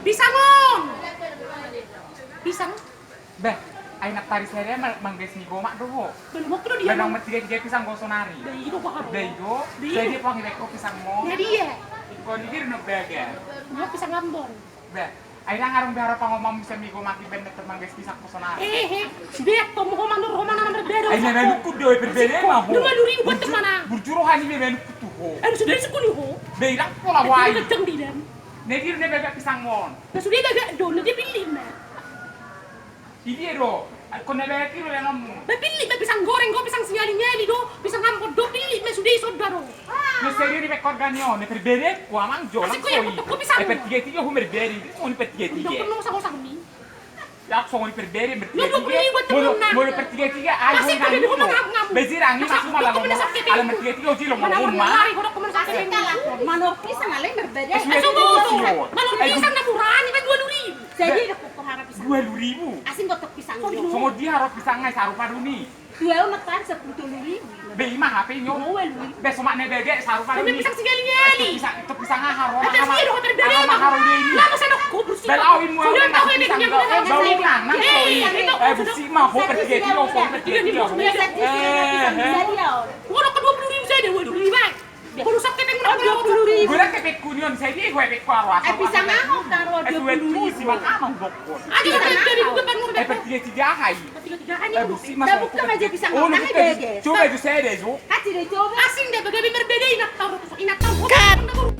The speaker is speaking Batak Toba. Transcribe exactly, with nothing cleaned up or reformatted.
Pisang on. Pisang. Bah, ai na tadi sere ma-, mangges mi gomak do ho. Bah, nang martiga-tiga pisang ho sonari. Bah, i do. Bah, i do. Bah, i do. Jadi, pangibek ho pisang mo. Jadi, ya. Ingkon di kiri no baga. Pisang Ambon. Bah, ai dang adong be haropangon muse mi gomak i, baen na mangges pisang ho sonari. Eh, eh, sude antong ho manor ho manang berbeda. Ai na manukku do berbeda ma ho. Dua puluh ribu buat teman. Burju roha ni be manukku tu ho. Ai sude sukuni ho. Bah, i dang pola wai. Kencang di dalam. Na dia na baga pisang on. Na sude baga do, na dia pilih ma. Idia do, kona baga kilo lenganmu. Bah, pilih ma pisang goreng do, pisang sinyali-nyali do, pisang Ambon do, pilih ma sude i sonda do. Na sadia di pekor gani on, na perbere, ku amang jolang soi. Asik ko ya, kotok ko pisang. Eh, pertiga-tiga, hu merbere, ini songon pertiga-tiga. Udah penuh sama-sama mi. Ya, songon pertiga-tiga. Molo, molo pertiga-tiga, ayo nang itu. Bajirang ini masuk malah ngomong. Ala pertiga-tiga, uji lo ngomong ma. Manor pisang ale merbere. Manor pisang na murah ni kan dua puluh ribu. Jadi ada kok harap pisang. Dua puluh ribu. Asing kotok pisang. Songon dia harap pisang ngai sarupa duni. Dua puluh ribu. Be ima hape nyo. Be somak ne bege sarupa duni. Pisang sinyali-nyali. Pisang Aha ro, aha ma haro de ini. Bel au imu au nang pisang do. Eh, bau nang nang soi. Eh, busi ma ho pertiga-tiga, ho pertiga-tiga. Eh, eh. Gua dapat dua puluh ribu saja, dua puluh ribu. Gua rusak kepeng, gua dapat dua puluh ribu. Gua dapat kepeng kunion saja, gua kepeng karo. Eh, pisang Aha karo dua puluh ribu. Si mak amang bokon. Aja kita jadi gubernur. Eh, pertiga-tiga hai. Pertiga-tiga hai. Eh, busi ma ho. Coba ju saya deh, Jo. Asing deh, bagaimana berbeda inat taruh, inat taruh.